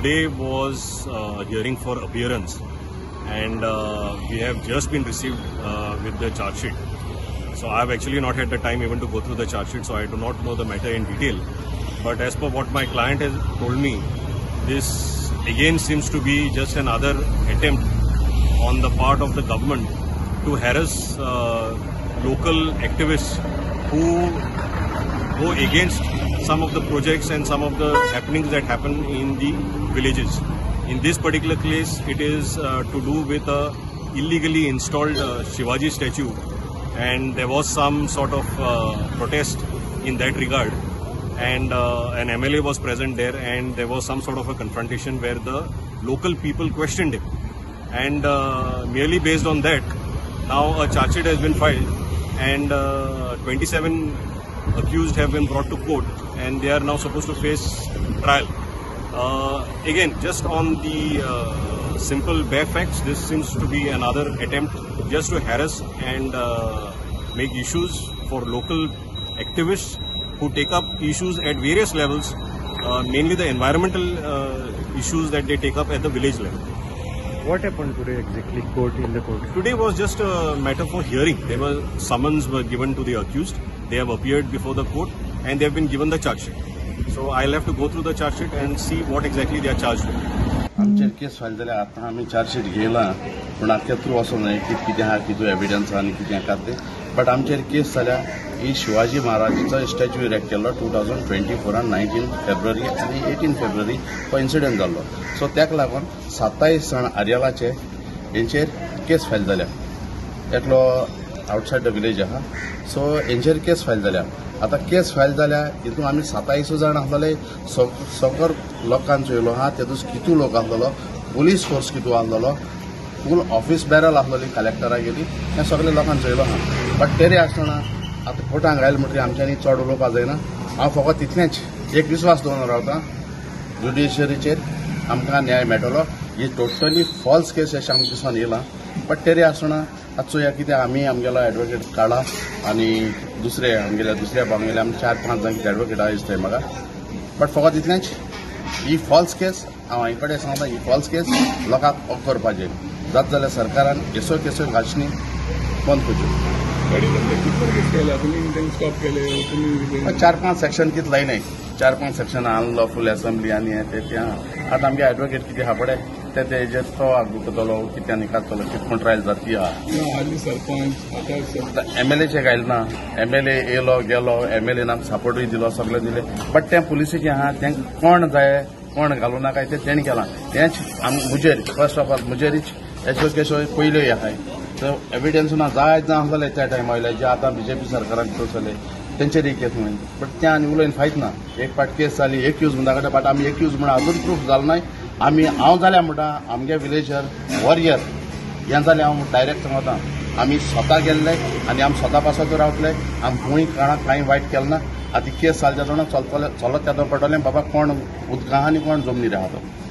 Today was hearing for appearance and we have just been received with the charge sheet. So I have actually not had the time even to go through the charge sheet, so I do not know the matter in detail. But as per what my client has told me, this again seems to be just another attempt on the part of the government to harass local activists who go against some of the projects and some of the happenings that happen in the villages. In this particular case, it is to do with a illegally installed Shivaji statue, and there was some sort of protest in that regard, and an MLA was present there, and there was some sort of a confrontation where the local people questioned him, and merely based on that, now a charge sheet has been filed, and 27 accused have been brought to court, and they are now supposed to face trial. Again, just on the simple bare facts, this seems to be another attempt just to harass and make issues for local activists who take up issues at various levels, mainly the environmental issues that they take up at the village level. What happened today exactly in the court? Today was just a matter for hearing. There were summons were given to the accused. They have appeared before the court and they have been given the charge sheet. So I'll have to go through the charge sheet and see what exactly they are charged with. आमचेर केस file जाल्या आतां आमी chargesheet घेयला पूण आख्या through वचोंक जाय कितें आहा, कितें एविडन्स आहा आनी कितें आहा तें. बट आमचेर केस जाल्या ही शिवाजी महाराजाचो स्टॅच्यू इरेक्ट केल्लो 2024 19 फेब्रुवारी आनी 18 फेब्रुवारी हो इन्सिडंट जाल्लो. सो ताका लागून 27 जाण आर्यलाचे हेंचेर केस फायल जाल्या. एकलो आवटसायड the village आहा, सो हेंचेर केस फायल जाल्या. आतां केस फायल जाल्या हितून आमी 27 जाण आसलेले, सगळो लोकांक चोयलो आहा, तेतून कितू लोक आसलेलो, पुलीस फोर्स कितू आसलेलो, फूल ऑफिस बॅरल आसलेली कलेक्टरा गेली, हें सगळें लोकांक चोयलो आहा. बट तरी आसतना आतां कोर्टांक आयलें म्हणटकीर आमच्यांनी चड उलोवपाक जायना. हांव फकत तितलेंच एक विस्वास दवरून रावता ज्युडिशरीचेर आमकां न्याय मेळटलो. ही टोटली फॉल्स केस अशें आमकां दिसून येयलां. बट तरी आसतना आतां चोया कितें आमी आमगेलो एडवोकेट काडला आनी दुसरे आमगेल्या दुसऱ्या भांगेले आमी 4-5 जाण एडवोकेट आहा दिसताय म्हाका. बट फकत इतलेंच ही फॉल्स केस हांव हांचे कडेन सांगता, ही फॉल्स केस लोकांक करपाचेर जाता जाल्यार सरकारान केसो केसो घालची बंद करच्यो. 4-5 सेक्शन कितें लायनाय, 4-5 सेक्शन अनलॉफूल असेंब्ली आनी हें तें आतां आमगे एडवोकेट कितें आहा पळय ते तेजेर तो आर्गू करतलो, कितें निकालतलो, कितें म्हण ट्रायल जाती आहा. एमएलएचे घायल ना, एमएलए येयलो गेलो, एमएलएन आमकां सपोर्टूय दिलो, सगळें दिलें. बट तें पुलिसेचें आहा, तें कोण जाय कोण घालूं नाका तें तेणें केलां. तेंच म्हजेर फर्स्ट ऑफ ऑल म्हजेरीच हेच्यो केसो पयल्यो आहाय. सो एविडन्स ना जायत जाण आसलेले त्या टायमा वयले जे आतां बीजेपी सरकारान चलले तेंचेर एक केस न्हय. बट तें आनी उलोवन फायत ना. एक पाट केस जाली एक्यूज म्हणटा कडेन, बट आमी एक्यूज म्हणून अजून प्रूफ जालो नाय. आमी हांव जाल्यार म्हणटा आमगे विलेजर वॉरियर हें जालें हांव डायरेक्ट सांगता, आमी स्वता गेल्ले आनी आमी स्वता पासत रावतले. आमी खंय कोणाक कांय वायट केलें ना. आतां केस जाली तेदोना चलतले चलत तेदोना पडटलें बाबा कोण उदका आनी कोण जमनीर आहा तो.